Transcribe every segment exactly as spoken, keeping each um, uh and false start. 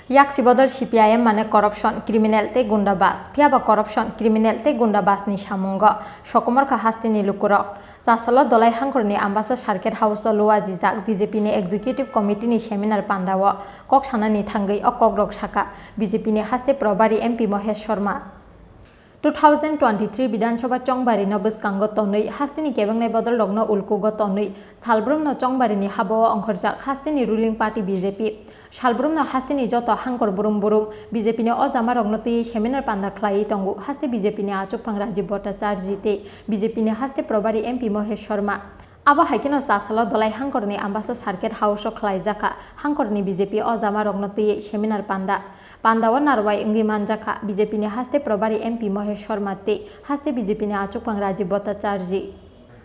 Yaksi bodol C P I M mane corruption, criminal tei gunda bas. Phiya ba corruption, criminal tei gunda bas ni samungo sokomorkha hasteni lukurok. Chasalo Dolai Hangkorni Ambasa Circuit House o luajijak B J P ni Executive Committee ni seminar pandao kok sanani thangwi o kokrok saka B J P ni haste probari M P Mohesh Sharma. Two thousand twenty-three Bidhan Sabha chongbari no bwskango tonwi hasteni kebengnai bodol rokno ulkugo tonwi salbrumno chongbarini habao ongkhorjak hasteni ruling party B J P. Salbrumno hasteni joto hangkor burum burum B J P ni o jamarokno twiwi seminar panda khlaiwi tongo haste B J P ni achukphang Rajiv Bhattacharjee tei B J P ni haste probari M P Mohesh Sharma. Abo hai kheno Chasalo Dolai Hangkorni Ambasa Circuit House o khlaijak kha hangkorni B J P o jamarokno twiwi seminar panda. Pandao narwai wngwi manjak kha B J P ni haste probari M P Mohesh Sharma tei haste B J P ni achukphang Rajiv Bhattacharjee.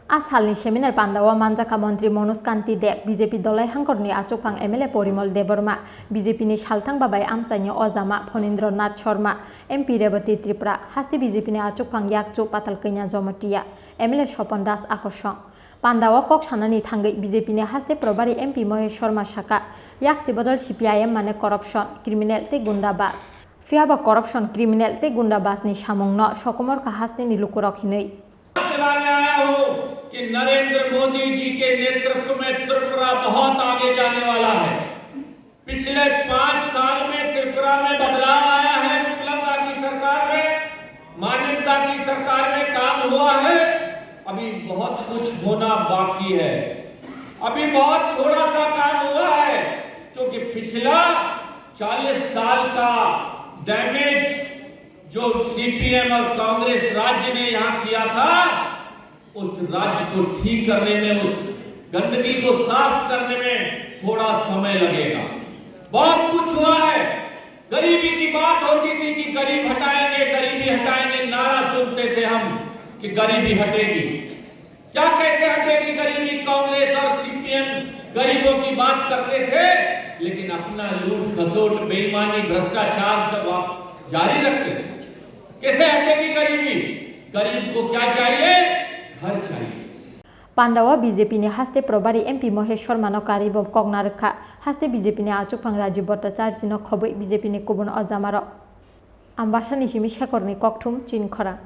A salni seminar pandao manjak kha Montri Manoj Kanti Deb, B J P Dolai Hangkorni achukphang M L A Porimol Debbarma, B J P ni salthang babai amchaini ojama Phanindra Nath Sharma, M P Rebati Tripura, haste B J P ni achukphang yakchu Patal Kanya Jamatia, M L A Swapan Das Akosong. Pandao kok sanani thangwi B J P ni haste probari M P Mohesh Sharma saka, yaksi bodol C P I M mane corruption, criminal tei gunda bas. Phiya ba corruption, criminal tei gunda bas ni samungno sokomorkha hasteni lukurok hinwi. दिलाने आया हूं कि नरेंद्र मोदी जी के नेतृत्व में त्रिपुरा बहुत आगे जाने वाला है। पिछले पांच साल में त्रिपुरा में बदलाव आया है, विप्लव दा की सरकार में, मानिक दा की सरकार में काम हुआ है, अभी बहुत कुछ होना बाकी है, अभी बहुत थोड़ा सा काम हुआ है, क्योंकि पिछला चालीस साल का डैमेज जो सीपीएम और कांग्रेस राज्य ने यहाँ किया था, उस राज्य को ठीक करने में, उस गंदगी को साफ करने में थोड़ा समय लगेगा। बहुत कुछ हुआ है। गरीबी की बात होती थी कि गरीब हटाएंगे, गरीबी हटाएंगे, नारा सुनते थे हम कि गरीबी हटेगी। क्या, कैसे हटेगी गरीबी? कांग्रेस और सीपीएम गरीबों की बात करते थे, लेकिन अपना लूट खसोट, बेईमानी, भ्रष्टाचार जब आप जारी रखते थे, कैसे हटेगी गरीबी? गरीब को क्या चाहिए? घर चाहिए। Pandao B J P ni haste probari M P Mohesh Sharma no karwi bo kok narwk kha. Haste B J P ni achukphang Rajiv Bhattacharjee no khobwi B J P ni kubun ojamarok. Ambasa ni simi Shekhor ni kokthum Chinkhorang.